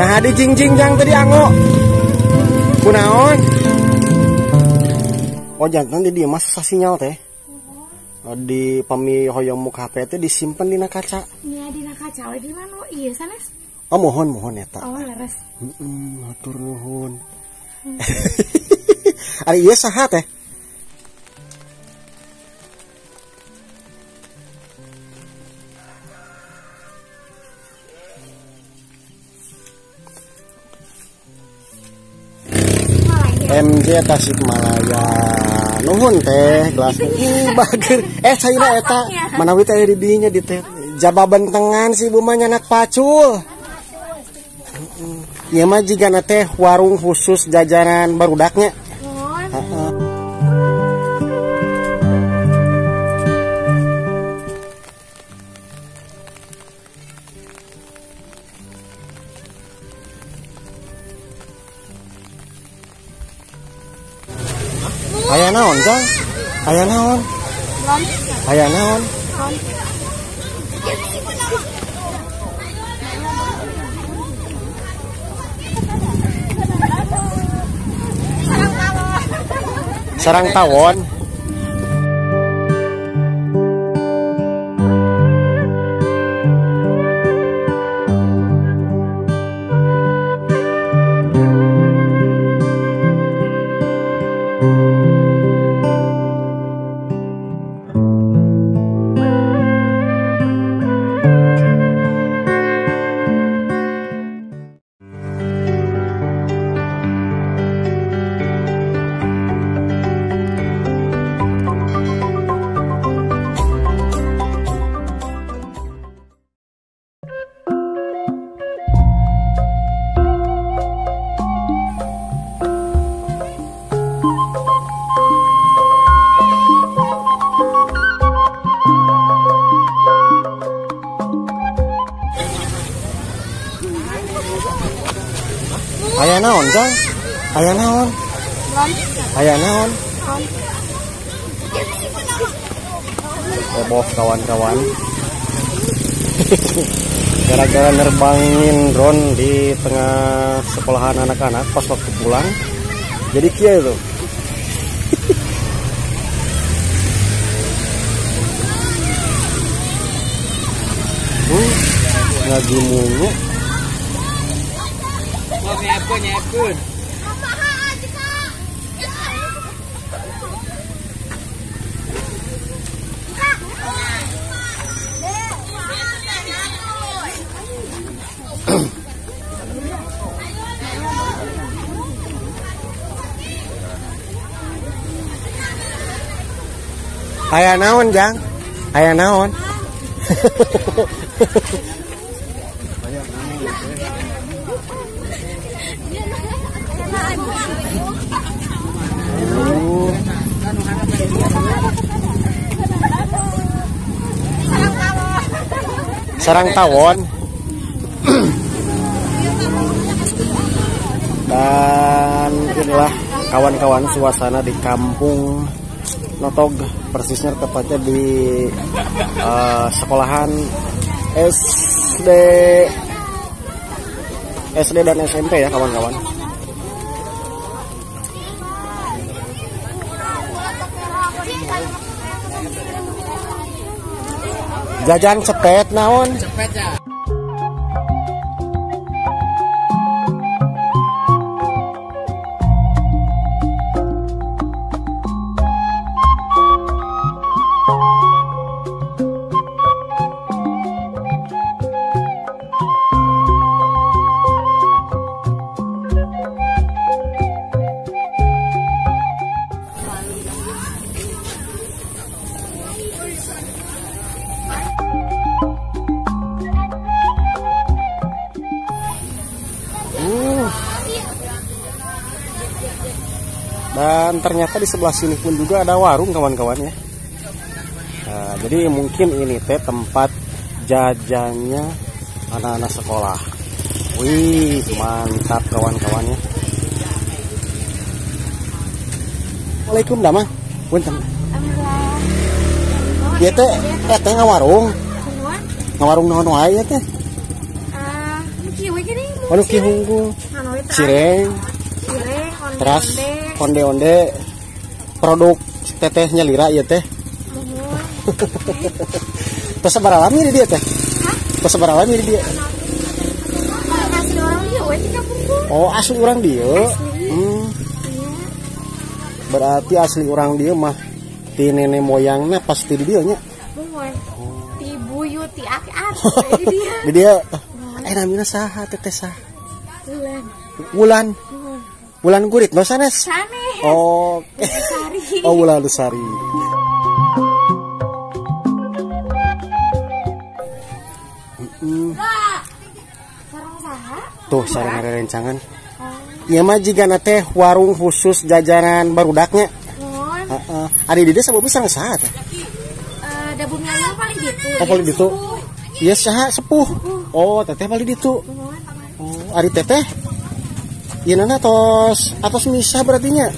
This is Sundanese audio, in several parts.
Nah di jingjing jang tadi anggo. Kunaon? Oh jantan di dieu mah susah sinyal teh. Di pami hoyong muka HP teh disimpen dina kaca. Nya dina kaca we di mana? Ieu sanes. Oh mohon mohon eta. Oh leres. Heeh, hatur nuhun. Ari ieu saha teh? MJ Tasikmalaya. Nuhun teh gelas. Ih bager. Caina eta. Manawi teh di dinya di teh. Jababan tengan si ibu mah nyanak pacul. Ieu mah jigana teh warung khusus jajanan barudaknya. Heeh. Aya naon, Jang? Aya naon? Aya naon? Sarang tawon. Aya naon, Jang? Aya naon? Aya naon? Heboh kawan-kawan. Gara-gara nerbangin drone di tengah sekolahan anak-anak pas waktu pulang. Jadi kia itu. Ngaji mulu. Nyiapkeun. Aya naon, Jang? Aya naon? Sarang tawon. Dan inilah kawan-kawan suasana di kampung Notog, persisnya tepatnya di sekolahan SD dan SMP ya kawan-kawan. Jajan cepet naon? Cepet ya. Dan ternyata di sebelah sini pun juga ada warung kawan-kawan ya. Nah, jadi mungkin ini teh tempat jajannya anak-anak sekolah. Wih, mantap kawan-kawan ya. Assalamualaikum damang. Punten. Ieu teh teh ngawarung. Ngawarung naon wae ya teh? kieu we gini. Anu kieu hungkul. Cireng. Cireng, teras onde-onde produk tetehnya lira ieu teh. Tos sabaraha lami di dieu teh? Hah? Tos sabaraha lami di dieu? Asli orang dieu we ti kapungkur. Oh, asli orang dieu. Berarti asli orang dieu mah ti nenek moyangnya pasti di dieu nya. Muhun. Ti buyut, ti aki-aki di dieu. Di dieu. Namina saha teteh saha? Wulan. Wulan. Wulan Guritno sanes? Sanes. Oh. Sari. Oh, Wulan Sari. Tuh sareng rerencangan. Ieu mah jigana teh warung khusus jajanan barudaknya. Heeh. Ari di dieu sabumi sareng saha teh? Da bumi anu paling ditu. Oh, paling ditu. Ieu saha sepuh. Oh, teteh paling ditu. Oh, ari teteh ieu nana tos atos misah berarti nya.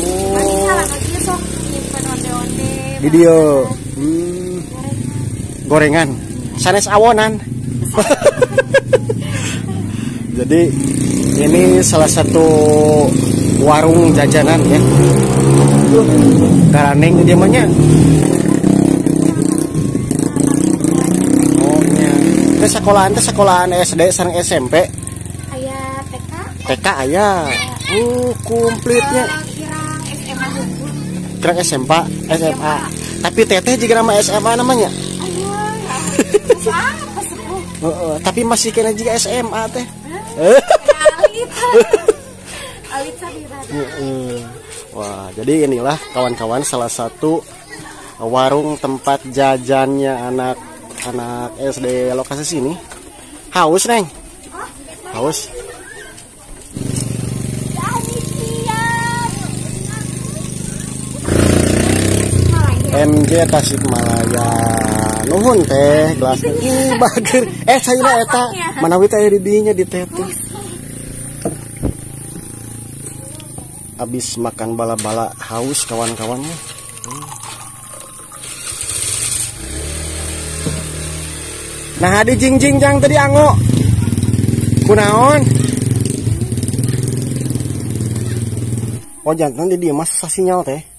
Oh. Di dieu. Gorengan. Sanes awonan. Jadi ini salah satu warung jajanan ya. Garaneng dia mah nya. Oh nya. Teh sekolahan SD sareng SMP. Aya TK. TK aya. Komplitnya. Kirang SMA hungkul. Kirang SMA, SMA. Tapi teteh juga nama SMA namanya. Tapi masih kena juga SMA teh. Wah, jadi inilah kawan-kawan salah satu warung tempat jajannya anak-anak SD lokasi sini. Haus, Neng? Haus. MJ Tasikmalaya. Nuhun teh gelas. Ih, bager. Saina eta manawi teh di dinya di teh teh. Abis makan bala-bala haus kawan-kawannya. Nah, di jing-jing jang tadi anggo. Kunaon? Oh, jantan di dieu mah susah sinyal teh.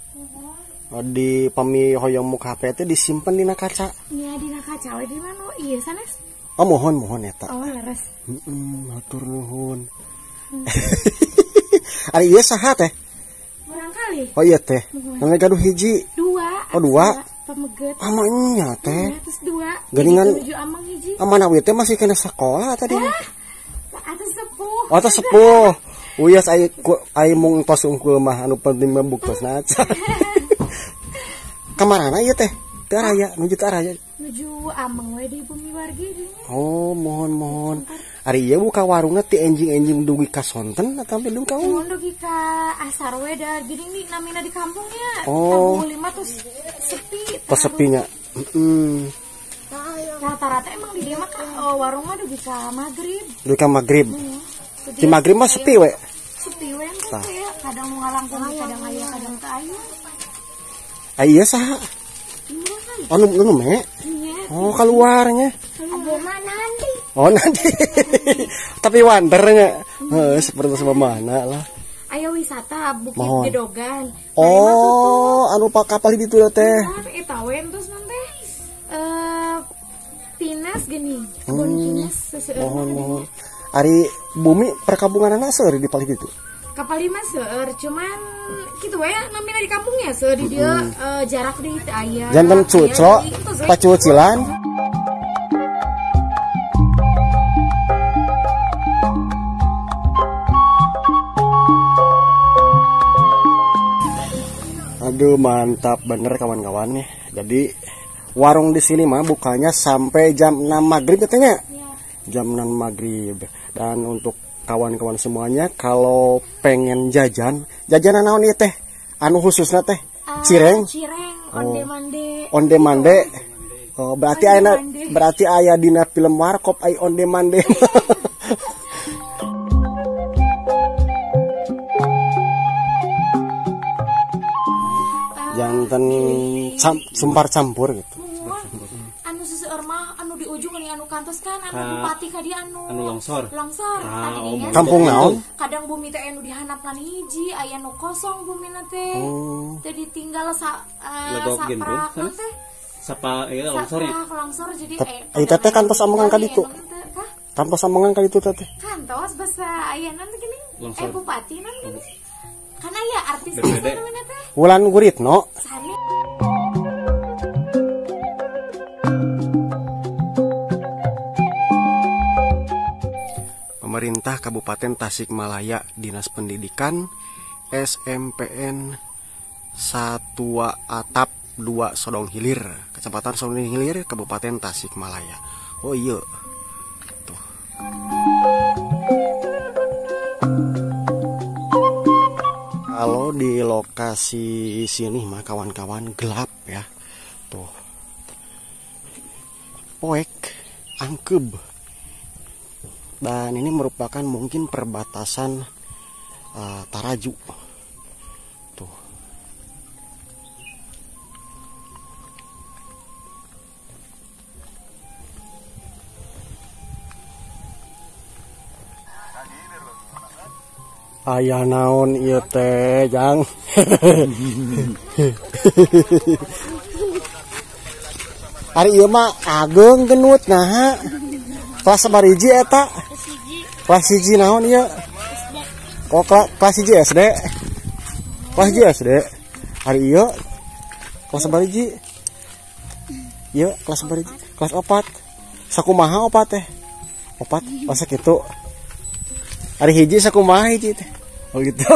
Oh, di pami hoyong muka HP teh disimpen dina kaca. Nya dina kaca we di mana? Ieu sanes. Oh, mohon eta. Oh, leres. Heeh, hatur nuhun. Ari ieu saha teh? Barangkali. Oh iya teh. Namanya gaduh hiji. Dua. Oh, dua. Pameget. Amangnya teh. Terus dua. Geuningan tujuh amang hiji. Amana we teh masih kena sekolah tadi. Atos sepuh. Oh, atos sepuh. Uyas ai mung tos unggul mah anu penting mah buktosna acan. Kamarana ieu teh? Teu araya, nuju teu araya. Nuju ameng we di bumi wargi dinya. Oh, mohon. Ari ieu buka warungna ti enjing-enjing dugi ka sonten atau sampai dugi ka unggul? Dugi ka asar we da geuning di namina di kampungnya. Oh. Kampung 5 tos sepi. Tos sepinya. Heeh. Rata-rata emang di dieu mah warung mah dugi ka magrib. Dugi ka magrib. Di magrib mah sepi we. Sepi we teh ya, kadang mau ngalangkung kadang aya kadang teu aya. Ai ieu saha? Oh, nu me? Oh, keluarnya. Nanti. Oh, nanti. Tapi wandernya. Heeh, seperti mana lah. Ayo wisata Bukit Gedogan. Oh, anu pak kapal di ditu teh. Eta we terus nanti Pinas gini. Kebun Pinas seseueurna. Mohon. Ari bumi perkampunganna seueur di palih ditu. Kapal lima seueur, cuman gitu we namina di kampungnya seueur di dieu jarak di teu aya. Janten cuco, pacucilan. Aduh, mantap bener kawan-kawan nih. Jadi warung di sini mah bukanya sampai jam 6 maghrib katanya. Ya. Jam 6 maghrib. Dan untuk kawan-kawan semuanya kalau pengen jajan, jajanan naon ieu teh? Anu khususna teh? Cireng. Cireng, onde-mande. Onde-mande. Oh, berarti aya berarti aya dina film Warkop ai onde-mande. Janten sumpar campur gitu. Anu seseueur mah anu di ujung anu kantor Kantos kan anu bupati ka dia anu longsor. Longsor. Oh, kampung naon? Kadang bumi teh anu dihandap hiji, aya nu kosong bumina teh. Oh. Teh ditinggal sa saprak teh. Sapa ieu longsor ya? Longsor jadi eta teh kantos amongan ka ditu. Kantos amongan ka ditu teh. Kantos basa aya nanti gini. Bupati nanti gini. Kan aya artis namanya teh. Wulan Guritno. Sani. Pemerintah Kabupaten Tasikmalaya, Dinas Pendidikan, SMPN Satua Atap 2 Sodong Hilir, Kecamatan Sodong Hilir, Kabupaten Tasikmalaya. Oh iya. Tuh. Kalau di lokasi sini mah kawan-kawan gelap ya. Tuh. Poek angkeb. Dan ini merupakan mungkin perbatasan Taraju. Tuh. Aya naon ieu teh, Jang. Ari ieu mah ageung genut naha. Kelas sabariji eta? Kelas 1 naon ieu? Kok kelas 1 SD? Kelas 1 SD. Hari ieu kelas sabariji? Ieu kelas sabariji? Kelas 4. Sakumaha opat teh? Opat masa kitu? Hari hiji sakumaha hiji teh? Oh gitu.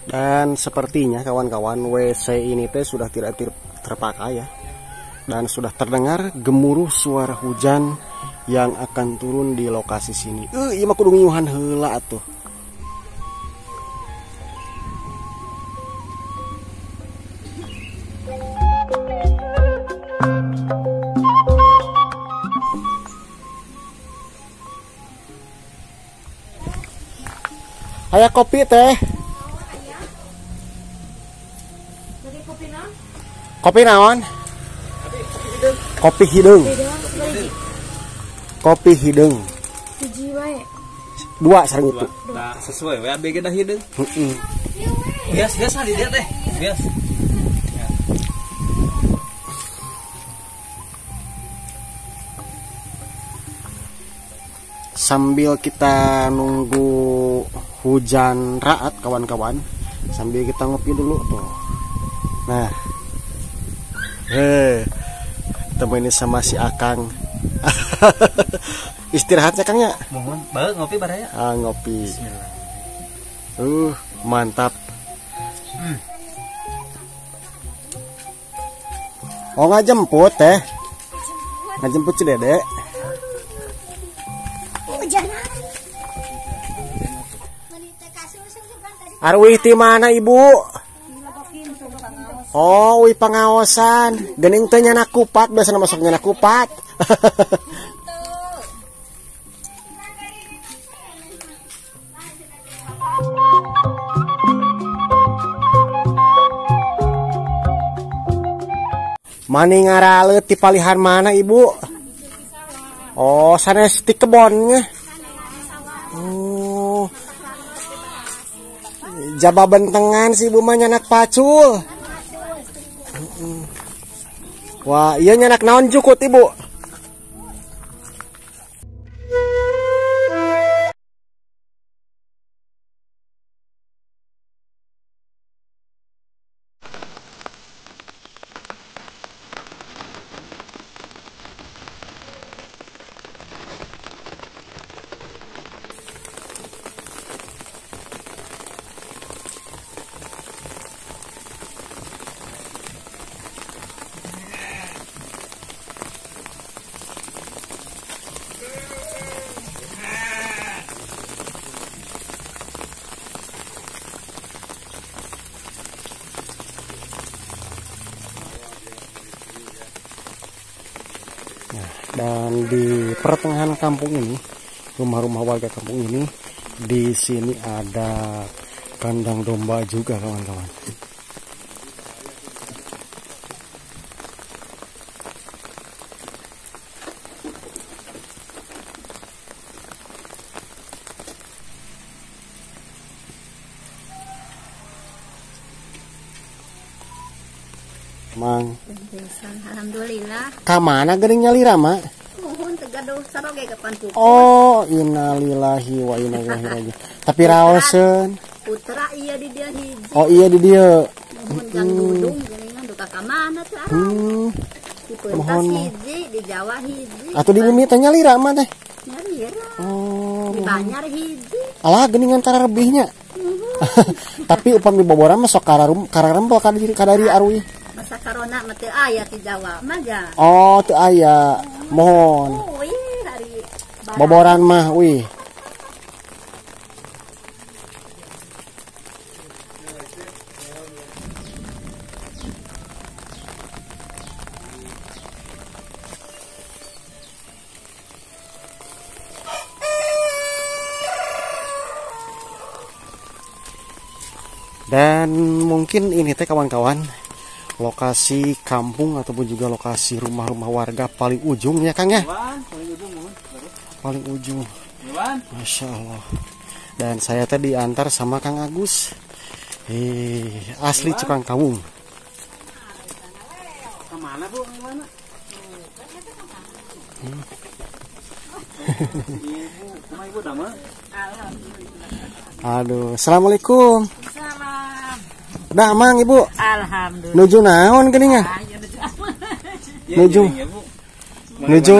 Dan sepertinya kawan-kawan WC ini teh sudah tidak terpakai ya. Dan sudah terdengar gemuruh suara hujan yang akan turun di lokasi sini. Ieu mah kudu ngiuhan heula atuh. Aya kopi teh. Kopi naon? Kopi naon? Kopi hideung. Kopi hideung. Hiji wae. Dua sareng itu. Nah, sesuai we abg dah hideung. Heeh. Bias di dia teh. Bias. Sambil kita nunggu hujan raat kawan-kawan, sambil kita ngopi dulu tuh. Nah. Heh. Temenin sama si Akang. Istirahatnya Kang ya? Mohon, bae ngopi baraya. Ah, ngopi. Mantap. Oh, ngajemput teh. Ngajemput si Dede. Arwih ti mana ibu? Oh, wih pangaosan. Geuning teh nyanak kupat, biasana masuk nyanak kupat. Mani ngaraleut ti palihan mana ibu? Oh, sanes ti kebonnya. Oh. Jaba bentengan si ibu mah nyanak pacul. Wah, iya nyanak naon jukut ibu? Dan di pertengahan kampung ini, rumah-rumah warga kampung ini, di sini ada kandang domba juga kawan-kawan. Mang. Alhamdulillah. Ka mana geuning nyalira, Mak? Muhun teu gaduh saroge ka pupus. Oh, innalillahi wa inna ilaihi raji'un. Tapi raoseun. Putra iya di dieu hiji. Oh iya di dieu. Muhun jang dudung geuningan duka ka mana teh. Di Pentas hiji, di Jawa hiji. Atuh di bumi teh nyalira mah teh. Nyalira. Oh. Di Banjar hiji. Alah geuningan tararbihnya. Tapi upami boboran mah sok kararempel kadari arwi. Masa corona mah teu aya di Jawa mah ja. Oh, teu aya. Mohon. Wih, hari boboran mah wih. Dan mungkin ini teh kawan-kawan lokasi kampung ataupun juga lokasi rumah-rumah warga paling ujung ya Kang ya. Paling ujung, paling ujung. Masya Allah. Dan saya tadi diantar sama Kang Agus. Asli Cukang Kawung. Kemana Bu? Kemana? Ibu, kumaha Ibu damel? Alhamdulillah. Aduh, assalamualaikum. Damang Ibu. Alhamdulillah. Nuju naon geuningan? Nuju. Nuju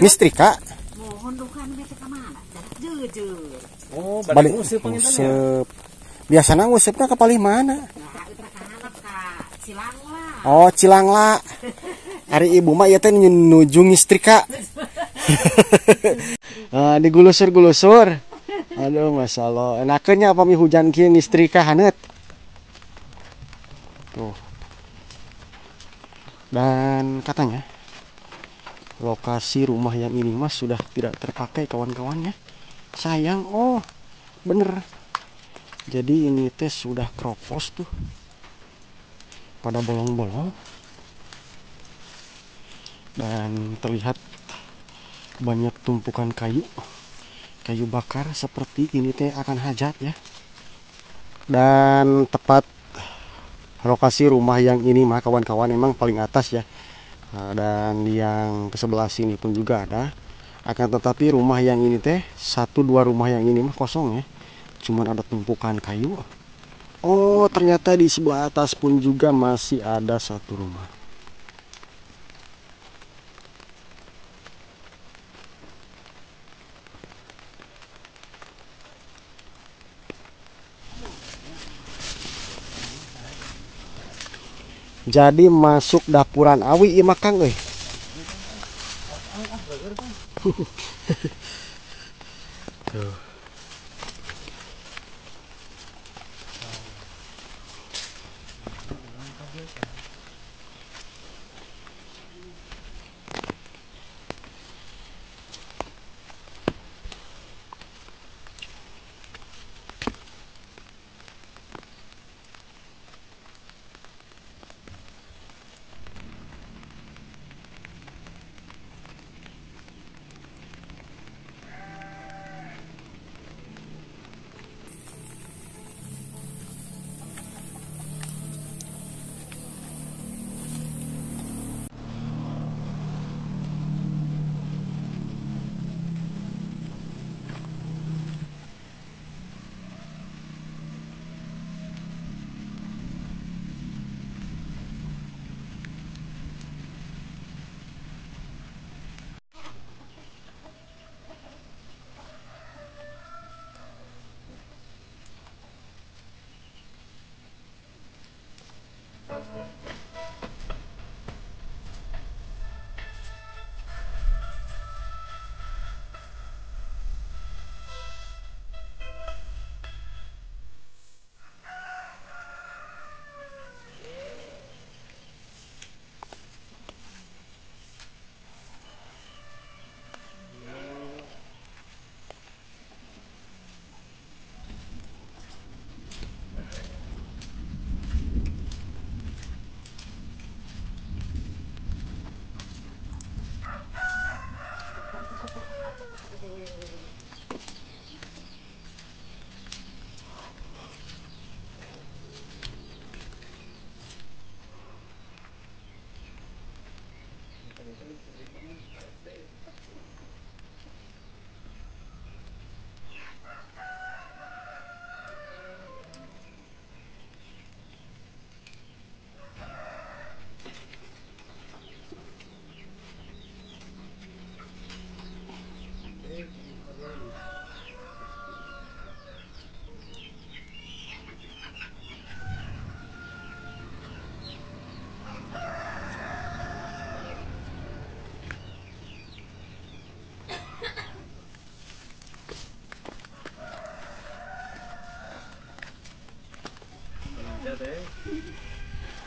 ngistrika. Mohon dukan bete ka mana? Jujur. Oh, bade nguseup panginten ya. Biasana nguseupna ka palih mana? Ka Cilangla. Oh, Cilangla. Ari ibu mah ieu teh nuju ngistrika. Digulusur-gulusur. Aduh, masyaallah. Enakeun nya upami hujan kieu ngistrika haneut. Tuh. Dan katanya lokasi rumah yang ini mas sudah tidak terpakai kawan-kawannya. Sayang, oh bener. Jadi ini teh sudah keropos tuh. Pada bolong-bolong. Dan terlihat banyak tumpukan kayu. Kayu bakar seperti ini teh akan hajat ya. Dan tepat lokasi rumah yang ini mah kawan-kawan memang paling atas ya. Dan yang ke sebelah sini pun juga ada. Akan tetapi rumah yang ini teh 1-2 rumah yang ini mah kosong ya. Cuman ada tumpukan kayu. Oh, ternyata di sebelah atas pun juga masih ada satu rumah. Jadi masuk dapuran awi ieu mah Kang euy. Tuh.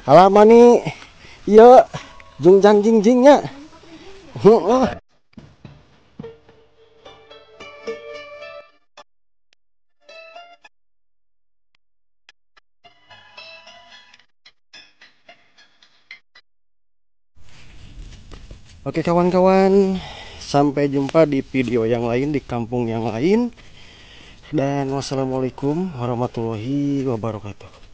Halaman nih. Iya, jungjang jingjingnya. Heeh. Oke kawan-kawan, sampai jumpa di video yang lain di kampung yang lain. Dan wassalamualaikum warahmatullahi wabarakatuh.